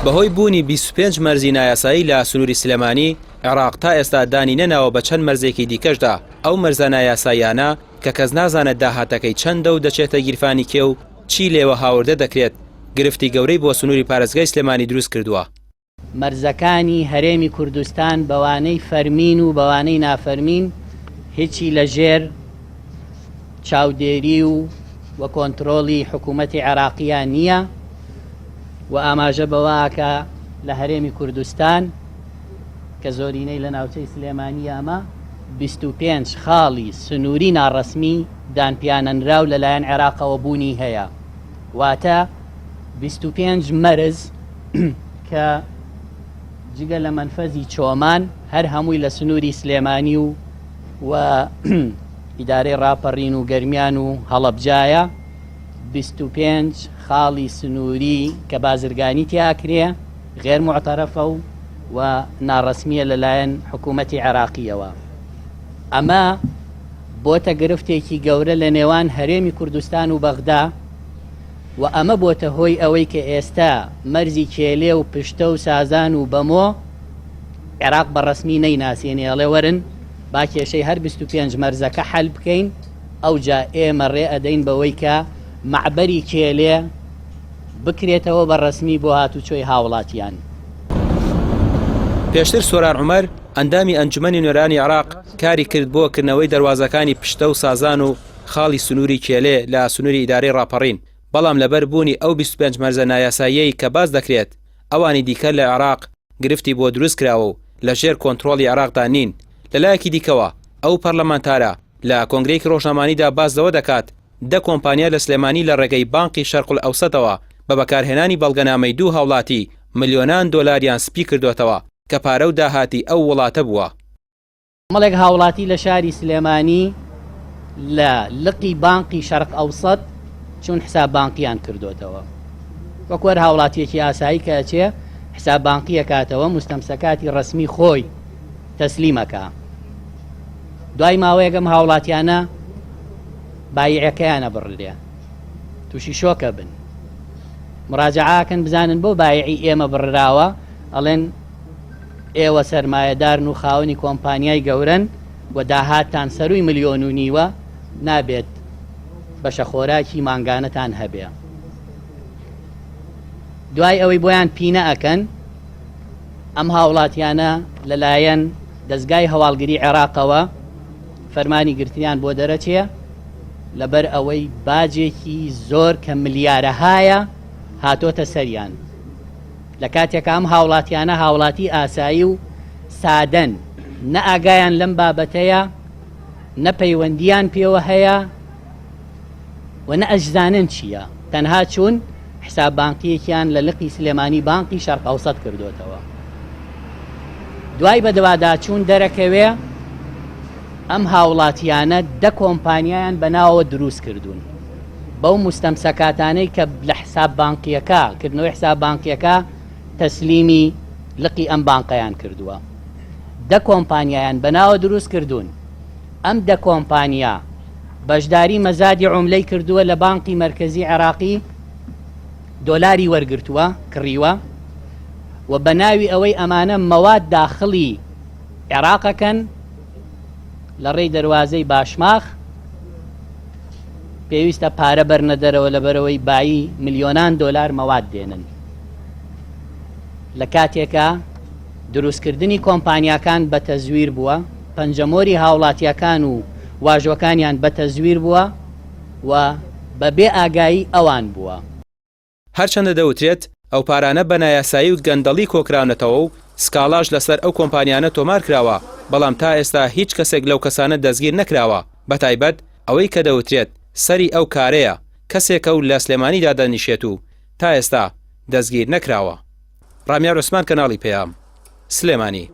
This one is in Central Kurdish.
بەهۆی بوونی 25 مەرزی نایاسایی لە سنووری سلێمانی، عێراق تا ئێستا دانی نەناوە بە چەند مەرزێکی دیکەشدا، ئەو مەرزە نایاساییانە کە کەس نازانێت داهاتەکەی چەندە و دەچێتە گیرفانی کێ و چی لێوە هاوردە دەکرێت، گرفتی گەورەی بۆ سنووری پارێزگای سلێمانی دروست کردووە. مەرزەکانی هەرێمی کوردستان بەوانەی فەرمین و بەوانەی نافەرمین هیچی لەژێر چاودێری و و کۆنترۆڵی حکوومەتی عێراقییا نییە و ئاماژە بەوە ئەکا لە هەرێمی کوردستان کە زۆرینەی لە ناوچەی سلێمانییە ئەمە 25 خاڵی سنووری ناڕەسمی دانپیانەنراو لەلایەن عێراقەوە بوونی هەیە واتە 25 مەرز کە جگە لە مەنفەزی چۆمان هەر هەمووی لە سنووری سلێمانی و و ئیدارەی ڕاپەڕین و گەرمیان و هەڵەبجایە 25 خاڵی سنووری کە بازرگانی تیاکرێ غێر معتەرەفە و و ناڕەسمیە لەلایەن حکوومەتی عێراقیەوە ئەمە بۆتە گرفتێکی گەورە لە نێوان هەرێمی کوردستان و بەغدا و ئەمە بۆتە هۆی ئەوەی کە ئێستا مەرزی کێلێ و پشتە و سازان و بەمۆ عێراق بە ڕەسمی نەیناسێنێ ئەڵێ وەرن با کێشەی هەر 25 مەرزەکە حەل بکەین ئەوجا ئێمە ڕێ ئەدەین بەوەی کە مەعبەری کێلێ بکرێتەوە بە ڕەسمی بۆ هاتوچۆی هاوڵاتیان. پێشتر سۆران عومەر، ئەندامی ئەنجومەنی نوێنەرانی عێراق کاری کرد بۆ کردنەوەی دەروازەکانی پشتە و سازان و خاڵی سنووری کێلێ لە سنووری ئیدارەی ڕاپەڕین، بەڵام لەبەر بوونی ئەو 25 مەرزە نایاساییەی کە باس دەکرێت، ئەوانی دیکە لە عێراق گرفتی بۆ دروست کراوە و لە ژێر کۆنترۆڵی عێراقدا نین. لەلایەکی دیکەوە ئەو پەرلەمانتارە لە کۆنگرەیەکی ڕۆژنامانیدا باس لەوە دەکات، دە کۆمپانیا لە سلێمانی لە ڕێگەی بانقی شەرقولئەوسەتەوە بە بەکارهێنانی بەڵگەنامەی دوو هاوڵاتی ملیۆنان دۆلاریان سپی کردۆتەوە کە پارە و داهاتی ئەو وڵاتە بووە. کۆمەڵێک هاوڵاتی لە شاری سلێمانی لە لقی بانقی شەرق ئەوسەت چوون حساب بانقیان کردۆتەوە. وەکو هەر هاوڵاتیەکی ئاسایی کە ئەچێ حساب بانقی ئەکاتەوە موستەمسەکاتی ڕەسمی خۆی تەسلیم ئەکا. دوای ماوەیەک ئەم هاوڵاتیانە بایعەکەیان ئەبڕرێ تووشی شۆک ئەبن مراجعە ئەکەن بزانن بۆ بایعی ئێمە بڕراوە ئەڵێن ئێوە سەرمایەدارن و خاوەنی کۆمپانیای گەورەن و داهاتتان سەرووی ملیۆن و نیوە نابێت بەشە خۆراکی مانگانەتان هەبێ دوای ئەوەی بۆیان پینە ئەکەن ئەم هاوڵاتیانە لەلایەن دەزگای هەواڵگری عێراقەوە فەرمانی گرتنیان بۆ دەرەچێ لەبەر ئەوەی باجێکی زۆر کە ملیارەهایە هاتۆتە سەریان لە کاتێکا ئەم هاوڵاتیانە هاوڵاتی ئاسایی و سادەن نە ئاگایان لەم بابەتەیە نە پەیوەندیان پێوە هەیە و نە ئەشزانن چییە تەنها چوون حساب بانقیەکیان لە لقی سلێمانی بانقی شەرق ئەوسەت کردوتەوە دوای بەدواداچوون دەرەکەوێ ئەم هاوڵاتیانە دە کۆمپانیایان بەناوەوە دروست کردوون بەو موستەمسەکاتانەی کە لە حساب بانقیەکە کردنەوەی حساب بانقیەکە تەسلیمی لقی ئەم بانقەیان کردووە دە کۆمپانیایان بەناوە دروست کردوون ئەم دە کۆمپانیا بەشداری مەزادی عوملەی کردووە لە بانقی مەرکەزی عێراقی دۆلاری وەرگرتووە کڕیوە و بە ناوی ئەوەی ئەمانە مەواد داخڵی عێراقەکەن لە ڕێی دەروازەی باشماخ پێویستە پارە بەرنە دەرەوە لەبەرەوەی بایی ملیۆنان دۆلار مەواد دێنن لە کاتێکا دروستکردنی کۆمپانیاکان بە تەزویر بووە پەنجەمۆری هاوڵاتیەکان و واژۆکانیان بە تەزویر بووە و بە بێ ئاگایی ئەوان بووە. هەرچەندە دەوترێت ئەو پارانە بە نایاسایی و گەندەڵی کۆکراونەتەوە و سکاڵاش لەسەر ئەو کۆمپانیانە تۆمارکراوە، بەڵام تا ئێستا هیچ کەسێک لەو کەسانە دەستگیر نەکراوە، بەتایبەت ئەوەی کە دەوترێت سەری ئەو کارەیە کەسێکە و لە سلێمانی دادەنیشێت و تا ئێستا دەستگیر نەکراوە. ڕامیار عوسمان کەناڵی پەیام، سلێمانی.